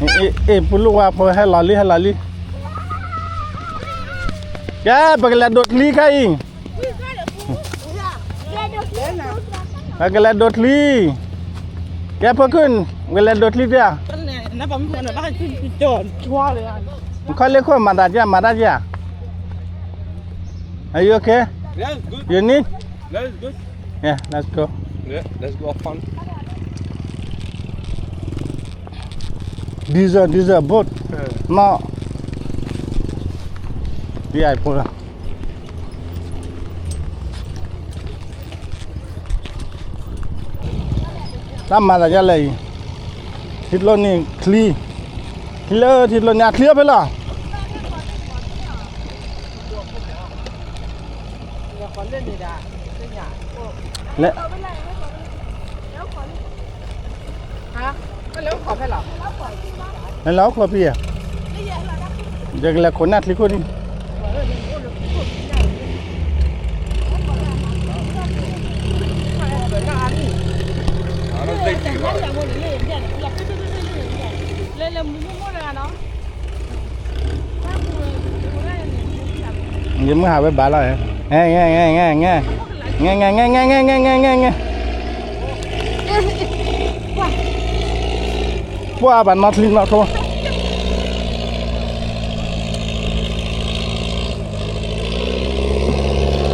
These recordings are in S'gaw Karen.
အ့ၣ် ပူၤလူၢ်ဝါဖိ ဟဲလီၤလံ ဟဲလီၤလံ. ကဲ ပကလဲၤဒိးချံခဲအံၤ, ပကလဲၤဒိးချံ, ကဲဖိခုၣ်, ပကလဲၤဒိးချံတ့ၢ်ဧါ, နခီလ့ခိၣ် မၤတၢ်ကဲ မၤတၢ်ကဲဧါ, Are you okay? You need? Yeah, let's go. Diesel, diesel boat. Not V I boat. တၢ်မၤသးဒ်လဲၣ်အံၤ, ထံကျိန့ၣ်ချံ, ချံလၢထံကျိန့ၣ် အချံအိၣ်ဖဲလဲၣ်. လဲၤ, လဲၤလီၤခိးဖံးဧါ, ယကလဲၤခိးနၢ်ချံခိၣ်န့ၣ်. ယမုၢ်ဟးဝဲဘၣ်လီၤ, ငဲ ငဲ ငဲ ငဲ ငဲ ငဲ ငဲ ငဲ ငဲ ငဲ ငဲ ငဲ ပှၢ် ဘၣ်နီၢ်ချံနီၢ်ထိ, ဟ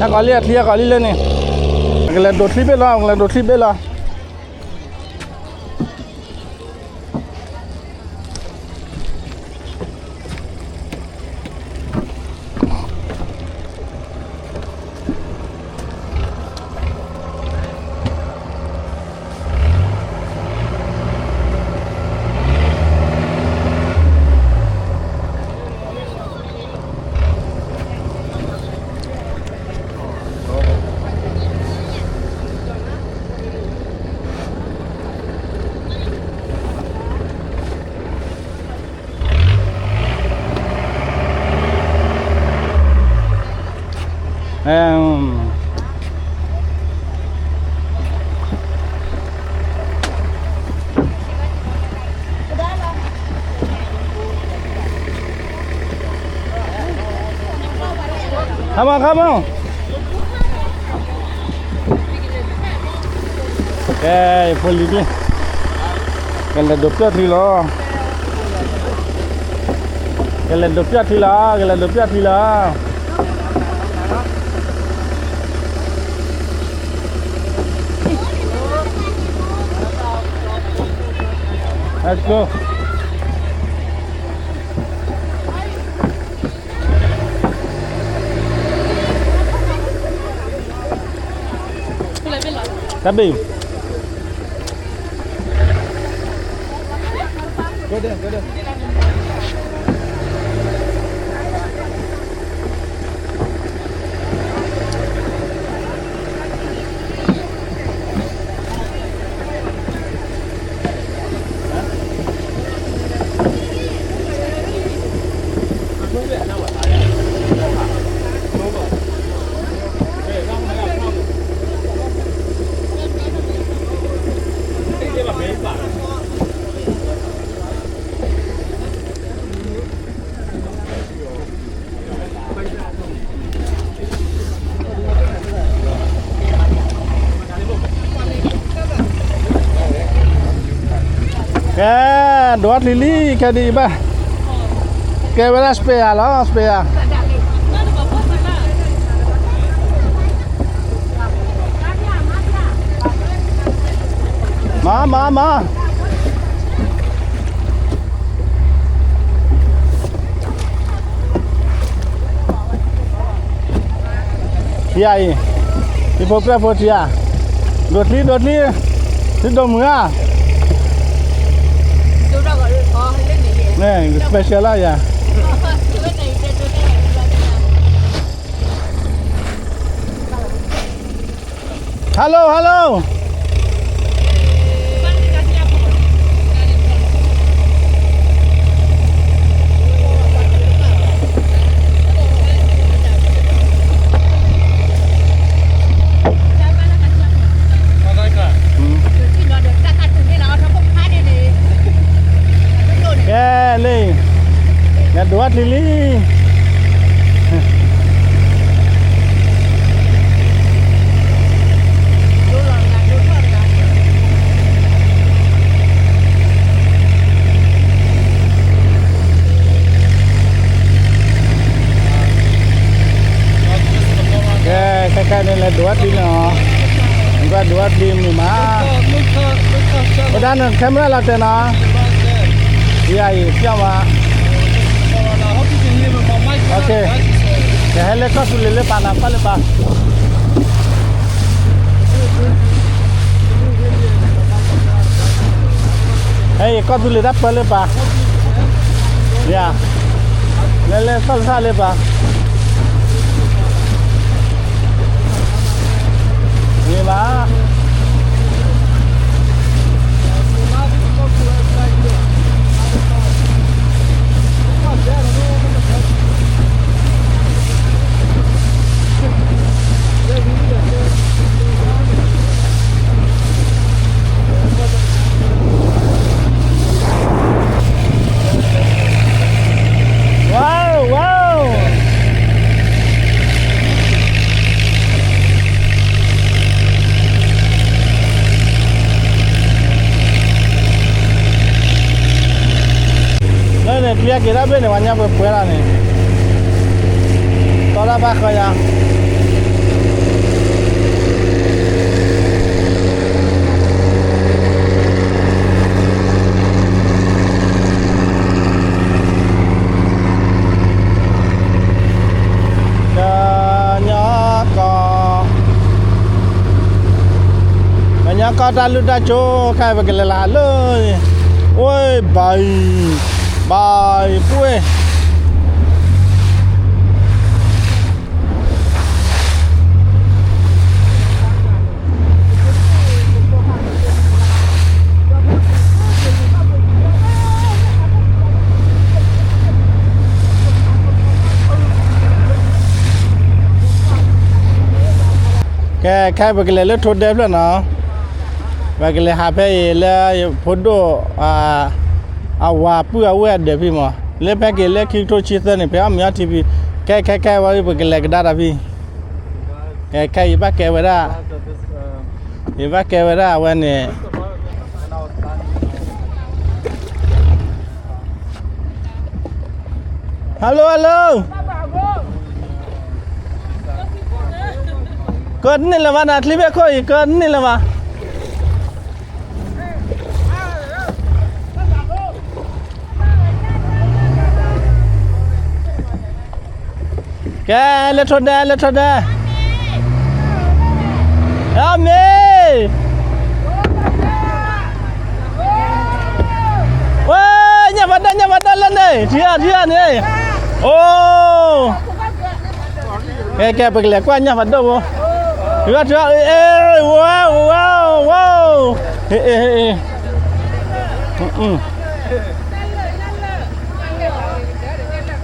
ဲကီးလံအချံ ဟဲကီးလံလၢန့ၣ်, ကလဲၤဒိးချံဘ့ၣ်လီၤ, ကလဲၤဒိးချံဘ့ၣ်လီၤ. Come on, come on. ကဲ ဖိလံၤဒ်, ကလဲၤဒိးပျီၢ်ချံလီၤ, ကလဲၤဒိးပျီၢ်ချံလီၤ, ကလဲၤဒိးပျီၢ်ချံလီၤ. Let's go. တၢ်ဘ့ၣ် ကဲ ဒိးချံလံ ခဲဒံးဘၣ်, ကဲဝဲဒၣ် spare လီၤ spare. မၤ မၤ မၤ ထံဧါအံၤ, ထံဖိပြၢ်ဖိထံဧါ, ဒိးချံ ဒိးချံ, ထံဒိးမုၢ်ဧါ, န့ၣ် special လီၤယၤ. Hello, hello. ဒိးဝဲချံလံ. ကဲ ခဲခဲန့ၣ်လဲၤဒိးဝဲချံန့ၣ်လီၤ. နကဒိးဝဲချံမုာ်မး. ဝဲဒၣ်န camera လီၤတဲာ်နီၤ. ယၤအံၤ ပျောက်ပါ. ကဟဲလၢကီၢ်သူလ့ၤလၢပၢ်နီၤ ပၢ်လၢပၢ်. ဟဲအံၤ ကီၢ်သူလ့ၤတၢ်ပၢလၢပၢ်. ယၤ လဲၤလဲၤသီၣ်လၢသၣ်လၢပၢ်. မ့ၢ်ဘၣ် ဝါ ဝါ လၢန့ၣ် ချံက့ၤတၢ်ဘ့ၣ်န့ၣ် ပှၤညါပှဲၤပှဲၤလီၤန့ၣ် တီတၢ်ဘၣ်ဃီယၤ ကညီကီၢ် ကညီကီၢ်တၢ်လုၢ်တၢ်ကၠိ ခဲအံၤပကလဲၤလၢဟးလၢ အိၣ်ဘၣ်အံၤ ဘၣ်အံၤပှ့ၤ ကဲ ခဲအံၤပကလဲၤလၢထိဒဲဖျၢၣ်နီၤ ပကလဲၤဟးဖဲအံၤလၢယဖိဒိၣ် အဝၤပုၢ်အဝဲၢ်အဒၢးဖံမး လၢဖဲက့ၤလၢခံကထိဆံသၢန့ၣ် ဖဲအီၣ်မ့ၤအီထံဖံ ခဲခဲခဲဝဲ ပကလဲၤကဒါတၢ်ဖံ ခဲခဲ ယဘၣ်ကဲဝဲဒၣ် ယဘၣ်ကဲဝဲဒၣ်အဝဲန့ၣ် Hello hello ကန့ၣ်လၢၤဘၣ်နၤ ချံဘ့ၣ်ခိၣ်အံၤ ကန့ၣ်လၢၤဘၣ် ကဲ လၢထိဒဲ လၢထိဒဲ အမ့ၢ် ဝဲ ညၣ်ဖးဒိၣ် ညၣ်ဖးဒိၣ်လၢန့ၣ် ထံအီၤ ထံအီၤန့ၣ် အိ ကဲ ကဲ ပကလဲၤကွၢ်ညၣ်ဖးဒိၣ်ဖိ ထံအီၤ ထံအီၤ ဝဲ ဝဲ ဝဲ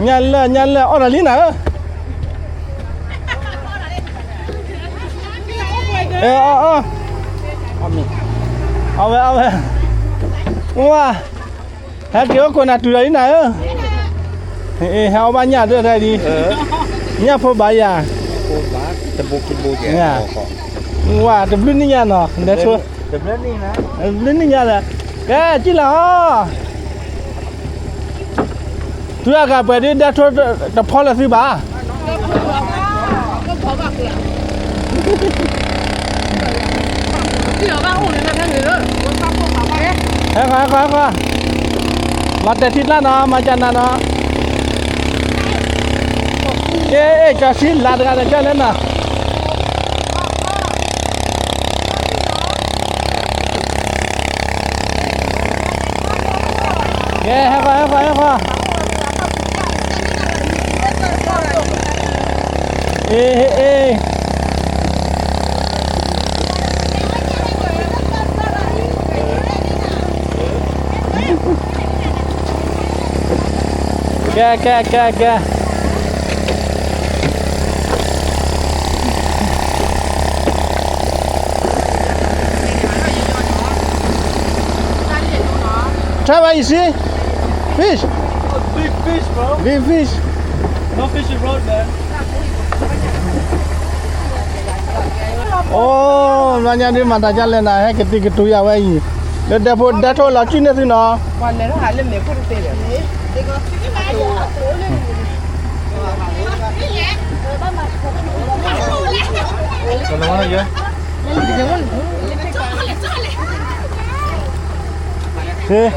ညၣ်လၢာ် ညၣ်လၢာ် အီၣ်ဒီးလံနၤဧၢ အီၣ် အီၣ် အီၣ်ဝဲ အီၣ်ဝဲ ဝါ ဟဲက့ၤအိၣ်ခိးနၤတုၤဒီးလံနၤဧၢ ဟဲအီၣ်ဘၣ်ညၣ်ဒၢတၢ်ဒ် ညၣ်ဖိဘၣ်ယၤ ဝါ တဘျုးနံၣ်ညါနီၤ ဒဲးထိ တဘျုးနံၣ်ညါဒီး ကဲ ကံၣ်လီၤအီၣ် သုအဂၤပှဲၤဒ်ဒဲးထိတဖီလၢသုဘၣ် ဟဲဃီ ဟဲဃီ ဟဲဃီ မၤတဲာ်ထံကျါနီၤ မၤကနၤနီၤ ကဲ ကၠီဆံလၤတဂၤဒီးကၠီလဲၣ်နီၤ ကဲ ဟဲဃီ ဟဲဃီ ဟဲဃီ အ့ အ့ ကဲ ကဲ ကဲ ကဲ ထၢဘၣ်ယစံ Fish. Big fish, bro. Big fish. No fishing rod, man. အိၣ် ဘျီညါဒုးမၤတၢ်ဒ်လဲၣ်နၤ ဟဲက့ၤတံၤကတူၤယၤဝဲအံၤ, လၢဒဲဖိဒဲထိၣ်လီၤစုန့ၢ်သုနီၤ.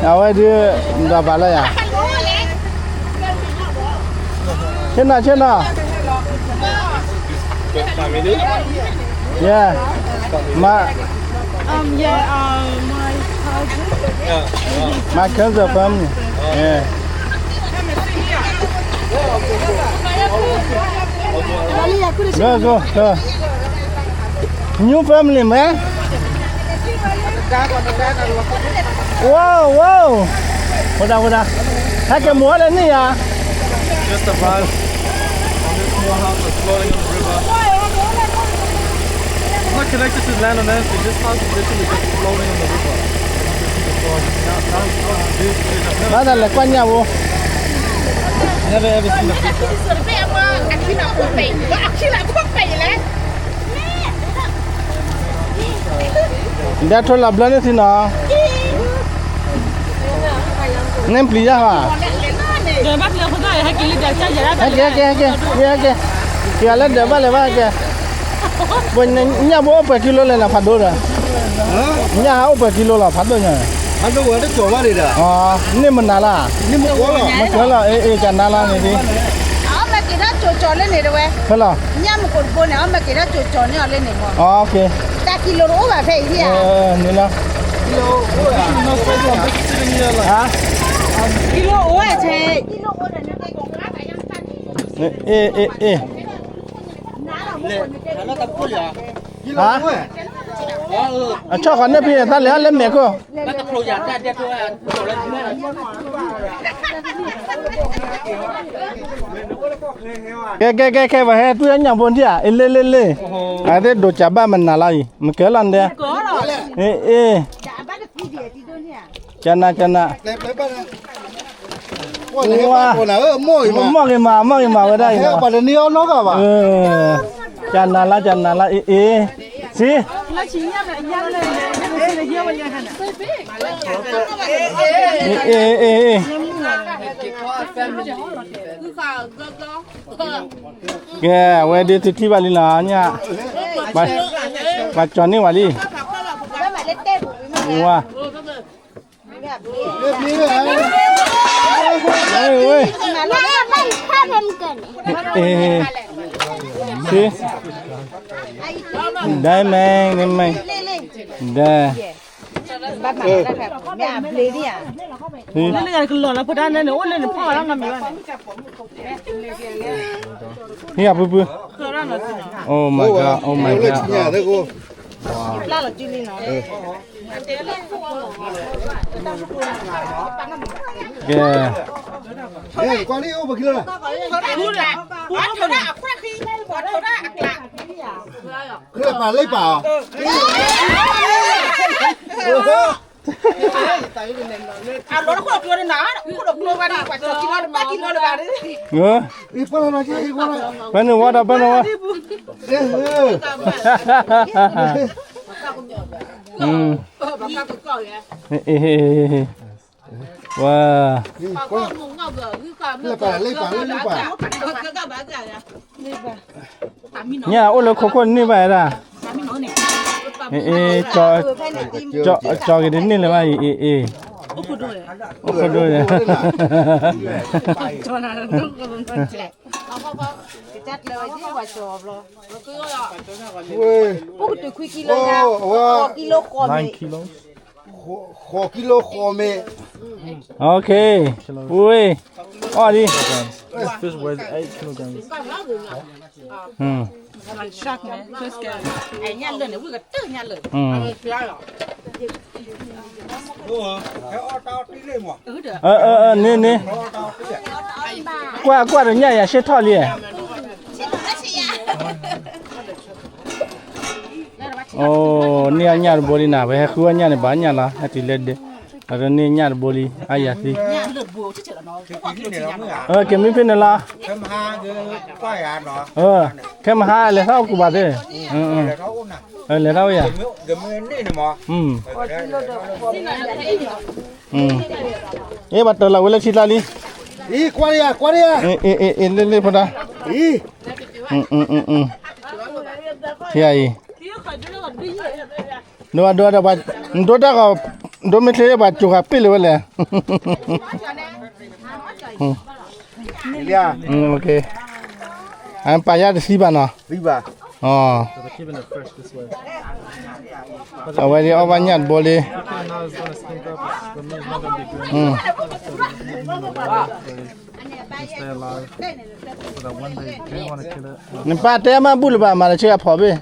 အဝဲဒုး ဘၣ်ဘၣ်လၢယၤ ဆ့ၣ်နီၤ ဆ့ၣ်နီၤ Yeah. My, um, yeah, um, my cousin. My cousin family. Yeah. Go, go, go. New family, man. Wow, wow. ဝဲဒၣ်ဝဲဒၣ် ဟဲက့ၤမိၢ်လၢန့ၣ်ဧါ. Just a vibe. On this small house that's floating on the river. It's not connected to the land or anything. This house is literally just floating on the river. You can see the floor. Now, now, now, this is a ဘၣ်သးလဲၤကွၢ်ညၣ်ဘိ Never ever seen a fish. ဒဲထိၣ်လီၤဘျၢန့ၢ်သုနီၤ. န့ၣ်ပျံၤယါဘၣ်. ဟဲက့ၤ ဟဲက့ၤ ဟဲက့ၤ ဟဲက့ၤ က့ၤလၢဒၢးဘၣ်လဲၤဘၣ်ဟဲက့ၤ. ပညၣ်ဘိအိၣ်ပှဲၤကံလိလဲၣ်နၤ ဖးဒိၣ်ဒီး. ညၣ်ဟဲအိၣ်ပှဲၤကံလိလီၤ ဖးဒိၣ်ညါ. ဖးဒိၣ်ဝဲတကၠီၤဘၣ်န့ၣ်ဒီး. န့ၣ်မနုၤလၢ်. မ့ၢ်ကလီၤ အ့ၣ် ကနါလီၤန့ၣ်ဒ် အမ့ၢ်က့ၤထီၣ်ကၠီၤကၠီၤလၢန့ၣ်တဝဲ. ဖဲလီၤ. ညၣ်မ့ၢ်က့ၤတဘိန့ၣ် အမ့ၢ်က့ၤထီၣ်ကၠီၤကၠီၤန့ၣ်အီၤလၢန့ၣ်မး. တၢ်ကံလိတအိၣ်ဘၣ်ဖဲအံၤဧါ. န့ၣ်လီၤ. ကံလိအိၣ်ဝဲဆဲး. အ့ၣ် အ့ၣ် အ့ၣ် ဟါ အဆီၣ်ဃီၤန့ၢ်ဖဲတၢ်လဲၤအီၤလၢမဲာ်ခိၣ်. ကဲ ကဲ ကဲ ကဲ ပှၤဟဲတွံၢ်ညၣ်ဘိဒံးဧါ. အ့ၣ် လ့ လ့ လ့. အသ့ၣ်ဒိးကးဘၣ်မနုၤလၢ်အံၤ မ့ၢ်ကဲလီၤန့ၣ်. အ့ၣ် အ့ၣ် ကနၤ ကနၤ. ဝါ မီၢ်ဂ့ၤမး မီၢ်ဂ့ၤမးဝဲဒၣ်အံၤ. ကနၤလၢ ကနၤလၢ အ့ၣ် အ့ၣ် စံ အ့ၣ် အ့ၣ် အ့ၣ် ကဲ အဝဲဒၣ်သုထံၣ်ဘၣ်လံလီၤ ညၣ် ပှၤကၠီၤန့ၢ်ဝဲလံ ဝါ ဝဲ ဝဲ စံ ဒဲမဲ ဒဲမဲ ဒဲ လၢနကလီၤလၢဖိတၢ်န့ၣ် အိၣ်လၢနဖီၣ်လီၤနီတမံၤဘၣ်န့ၣ် ဟံၣ်အပူၤပူၤ Oh my God, oh my God. ပျၢ်လီၤစုလံနီၤ ကဲ ကွၢ်လံ အိၣ်ပှဲၤကံလိလီၤ ပှၤထိးဒၣ်အခွဲးဃံ ပှၤထိးဒၣ်အကျး လၢပာ်လၢပာ်အီၤ အလီၤတခိၣ်ကျိန့ၣ်နၤ ခိၣ်ကျိဘၣ်န့ၣ် ပှၤကီၤကံလီၤတဘၣ်ကံလီၤတဘၣ် ပှၤန့ၣ်ဝါဒီးပှၤန့ၣ်ဝါ ဝါ လၢပာ်လၢပာ်လၢပာ် ညၣ်အိၣ်လၢခိခိၣ်န့ၢ်ဘၣ်ဒၣ် အ့ၣ် ကၠီက့ၤတန့ၢ်လၢၤဘၣ်အံၤ အ့ၣ် အ့ၣ် အိၣ်ခိၣ်ဒိၣ်န့ၣ် ပကတုၤခွံကံလိညါ ဃိးကံလိဃိးမ့ၣ် ဃိးကံလိဃိးမ့ၣ် Okay. Wait. အီၣ်လံ This fish weighs eight kilograms. Hmm. Shark, man. This guy. အၢ အၢ အၢ န့ၣ် န့ၣ် ကွၢ် ကွၢ်ဒီးညၣ်ယၤဆ့ထီၣ်လံ အိၣ် န့ၢ်အီၣ်ညၣ်တဘိလံနၤ ပဟဲဃုအီၣ်ညၣ်န့ၣ် ဘၣ်ညၣ်လီၤ ဟဲတုၤလၢဒဲ အၢ န့ၢ်ညၣ်တဘိလံ အါယၤသံ က့ၤမံဖဲန့ၣ်လီၤ, ခဲမဟါလဲၤထီၣ်အိၣ်ကူးဘၣ်သ့ၣ်, လဲၤထီၣ်အိၣ်ယၤ, အ့ ဘၣ်တၢ်လီၤဝဲလၢထံကျါလံ, လ့ၣ်လ့ၣ်ဖိဒါ, အံၤ, ဒိဒိဒိ, ဒိတၢ်ဂီၤ, ဒိမ့ၢ်ချ့ဘၣ်ကၠိၤဃာ်ပ့ၣ်လၢၤဝဲလဲၣ်, ပာ်ယၢ်တသံဘၣ်နီၤ, အဝဲဒၣ်အီၣ်ဘၣ်ညၣ်တဘိလံ, နပၢ်တဲမးဘူၣ်လၢၤဘၣ် မၤတဆ့အဖီဘ့ၣ်,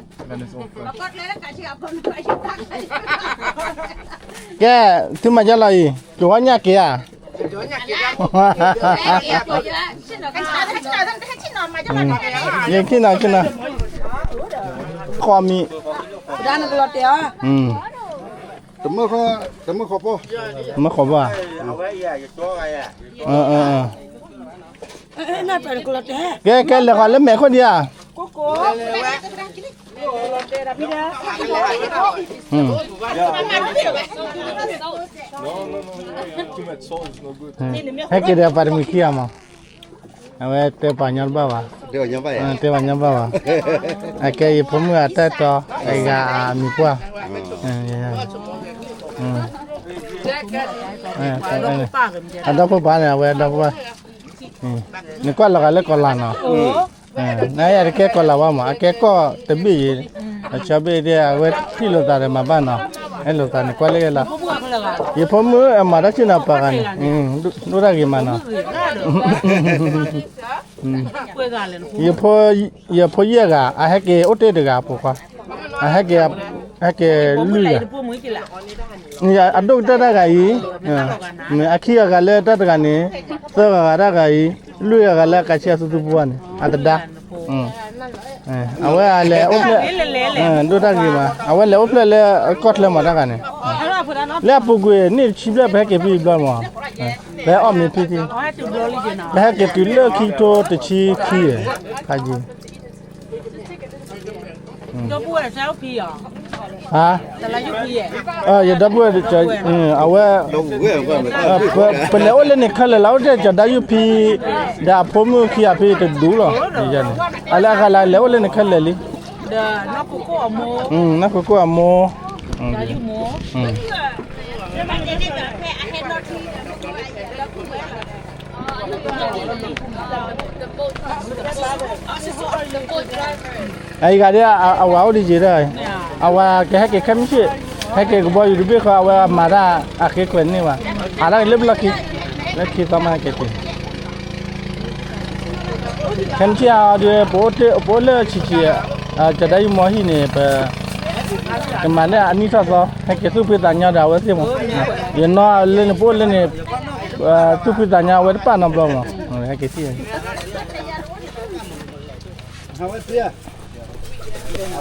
ကဲ, သုမၤယါလီၤအံၤ, ကၠိၤဝဲညၣ်က့ၤဧါ, ယခံနီၤ, ခံနီၤ, ဃီမံၤ, မ့ၢ်ဃီဘၣ်, ကဲ ကဲ လဲၤဃီၤလၢမဲာ်ခိၣ်ဒံးဧါ, ဟဲက့ၤဒီးပှၤတမှံၤခံဂၤမး, အဝဲတဲပှၤညီတဘၣ်ဘၣ်, တဲပှၤညီဘၣ်ဘၣ်, အကဲယဖိမုၣ်အတၢ်တီ, အဂၤအမံၤပှၢ်, အဒီဖိပၢ်န့ၣ် အဝဲဒီဖိပၢ်, နကွၢ်လီၤဂာ်လၢကီၤလၤနီၤ, နယၤတကဲကီၤလၤဝါမး အကဲကီၢ်တဘ့ၣ်အံၤ, အဆီဘ့ၣ်ဒ်အဝဲထံၣ်လိာ်သးဒီးမၤဘၣ်နီၤ, အဲၣ်လိာ်သးန့ၣ်ကွၢ်လၢယဲလီၤ, ယဖိမုၣ်အမၤတၢ်ဆ့ၣ်နီၤပှၤဂၤန့ၣ်, ဒိၣ်တၢ်ဂ့ၤမးနီၤ, ယဖိယဲၢ်ဂၤ အဟဲက့ၤအိၣ်တ့ၢ်တဂၤအဖိခွါ, အဟဲက့ၤ, ဟဲက့ၤလွံၢ်ဂၤ, အဒိၣ်ကတၢၢ်တၢ်ဂၤအံၤ, အခံဂၤဂၤလၢတၢ်တဂၤန့ၣ်, သၢဂၤဂၤတၢ်ဂၤအံၤ, လွံၢ်ဂၤဂၤလၢအကဆံအသူသူပူၤန့ၣ် အသဒါ, အဝဲလဲၤအိၣ်ဖျဲၣ်, ဒိၣ်တၢ်ဂ့ၤမး အဝဲလဲၤအိၣ်ဖျဲၣ်လၢကီၢ်ချၢမးတၢ်ဂၤန့ၣ်, လၢအပူၤကွံာ်န့ၣ်တဆံဘျဲၣ် ပဟဲက့ၤဖဲအံၤဘျီမး, ပဟဲအီၣ်မ့ၤဖံထံ, ပဟဲက့ၤတုၤလၢခံကထိတဆံခံ, ဖးယံၤ ယဒီပုၢ်ဝဲၢ်, အဝဲ, ပလဲၤအိၣ်လၢန့ၣ်ခဲလၢာ်လီၤ အိၣ်ထဲကၠီၤဒၣ်ယုၢ်ဖံ, ဒီးအဖိမုၣ်ခံဂၤဖဲတဒူလီၤ, န့ၣ်, အလၢအဂၤလၢလဲၤအိၣ်လၢန့ၣ်ခဲလၢာ်လံ, နီၢ်ခိခိၣ်အမိၢ်, အအံၤဂၤဒ် အဝၤအိၣ်ဒံးယံၤဒၣ်, အဝၤကဟဲက့ၤခဲမုၢ်ဆ့ၣ်, ဟဲက့ၤကဘီယူၤတဘ့ၣ်ဃီ အဝဲမၤတၢ်အဃ့ခွဲးန့ၢ်ဘၣ်, အါဒၣ်လၢပလီၢ်ခံ, လၢခံသီမးဟဲက့ၤတ့ၢ်, ခဲမုၢ်ဆ့ၣ်အီၤဒီး ပအိၣ်လၢဆံးဆံး, ကၠီၤဒၣ်ယုၢ်မီၤဟံၣ်န့ၣ် ပ ကမၤန့ၢ်အနံၣ်ထီၣ်သီ ဟဲက့ၤသူၣ်ဖှံသးညီဒီးအဝဲသ့ၣ်မး, ယနီၢ်လၢန့ၣ် ပအိၣ်လၢန့ၣ်, သူၣ်ဖှံသးညီအဝဲတပာ်နီတဘျီမး, ဟဲက့ၤသံ